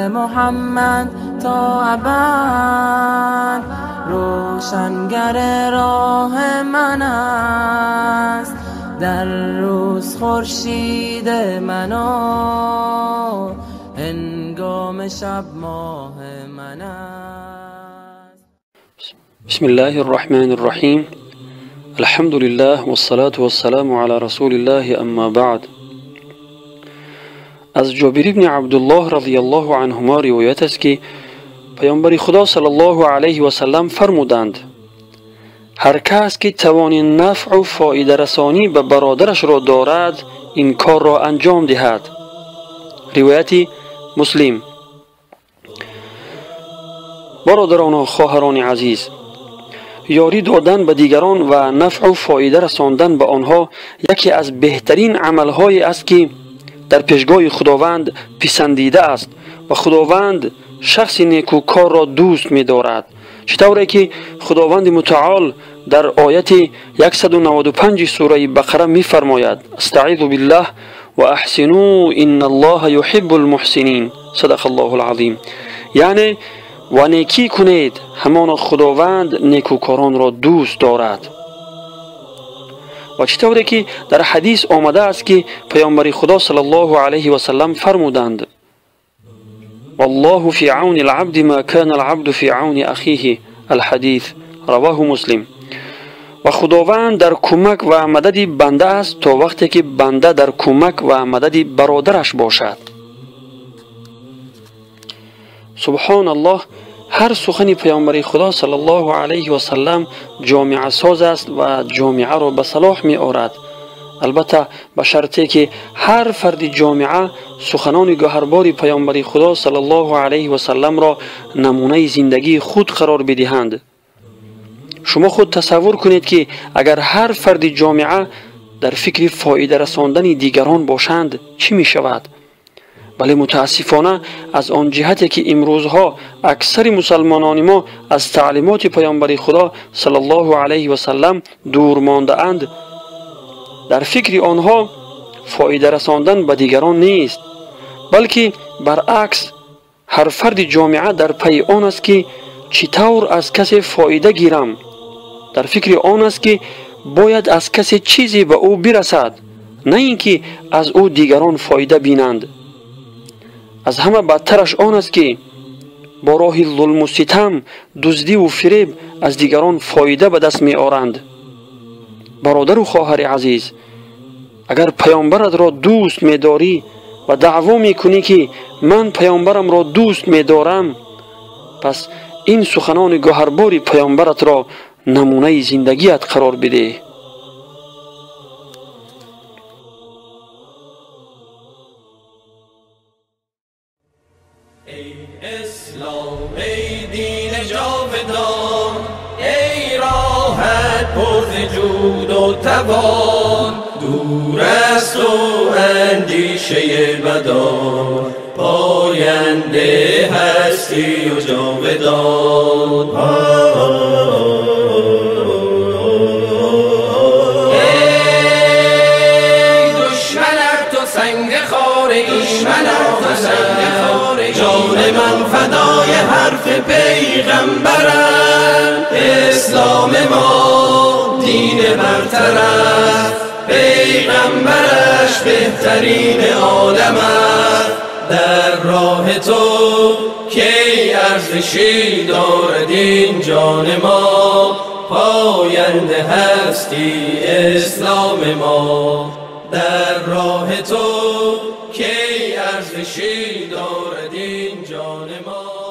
محمد تا ابد روشنگر راه من است. در روز خورشید من و هنگام شب ماه من است. بسم الله الرحمن الرحیم. الحمد لله والصلاة والسلام على رسول الله اما بعد. از جابر بن عبدالله رضی الله عنهما روایت است که پیامبر خدا صلی الله علیه و سلم فرمودند: هر کس که توان نفع و فایده رسانی به برادرش را دارد این کار را انجام دهد. روایت مسلم. برادران و خواهران عزیز، یاری دادن به دیگران و نفع و فایده رساندن به آنها یکی از بهترین عملهای است که در پیشگاه خداوند پسندیده است و خداوند شخص نیکوکار را دوست می‌دارد. چطوری که خداوند متعال در آیت 195 سوره بقره می‌فرماید: استعیذ بالله و احسنوا ان الله یحب المحسنین. صدق الله العظیم. یعنی و نیکی کنید، همان خداوند نیکوکاران را دوست دارد. و چطوری که در حدیث آمده است که پیامبر خدا صلی الله علیه و سلم فرمودند: والله فی عون العبد ما كان العبد فی عون اخیه. الحدیث رواه مسلم. و خداوند در کمک و مدد بنده است تا وقتی که بنده در کمک و مدد برادرش باشد. سبحان الله، هر سخن پیامبر خدا صلی الله علیه و سلم جامعه ساز است و جامعه را به صلاح می آورد. البته به شرطی که هر فرد جامعه سخنان گوهربار پیامبر خدا صلی الله علیه و سلم را نمونه زندگی خود قرار بدهند. شما خود تصور کنید که اگر هر فرد جامعه در فکر فایده رساندن دیگران باشند چی می شود؟ ولی متاسفانه از آن جهتی که امروزها اکثر مسلمانان ما از تعلیمات پیامبر خدا صلی الله علیه و سلم دور مانده اند، در فکر آنها فایده رساندن به دیگران نیست، بلکه برعکس هر فرد جامعه در پی آن است که چطور از کسی فایده گیرم، در فکر آن است که باید از کسی چیزی به او برسد، نه اینکه از او دیگران فایده بینند. از همه بدترش آن است که با راه ظلم و ستم، دزدی و فریب از دیگران فایده به دست می آرند. برادر و خواهر عزیز، اگر پیامبرت را دوست می داری و دعوا می کنی که من پیامبرم را دوست می دارم، پس این سخنان گوهربار پیامبرت را نمونه زندگیت قرار بده. ای اسلام، ای دین جاودان، ای راحت پر ز جود و توان، دور از تو اندیشه بدان، پاینده هستی و جاودان. ای دشمن تو سنگ خاره، دشمن تو سنگ خاره، جان من فدای حرف پیغمبرم. اسلام ما دین برتر است، پیغمبرش بهترین عالم است. در راه تو کی ارزشی دارد این جان ما، پاینده هستی اسلام ما. در راه تو کی ارزشی دارد این جان ما.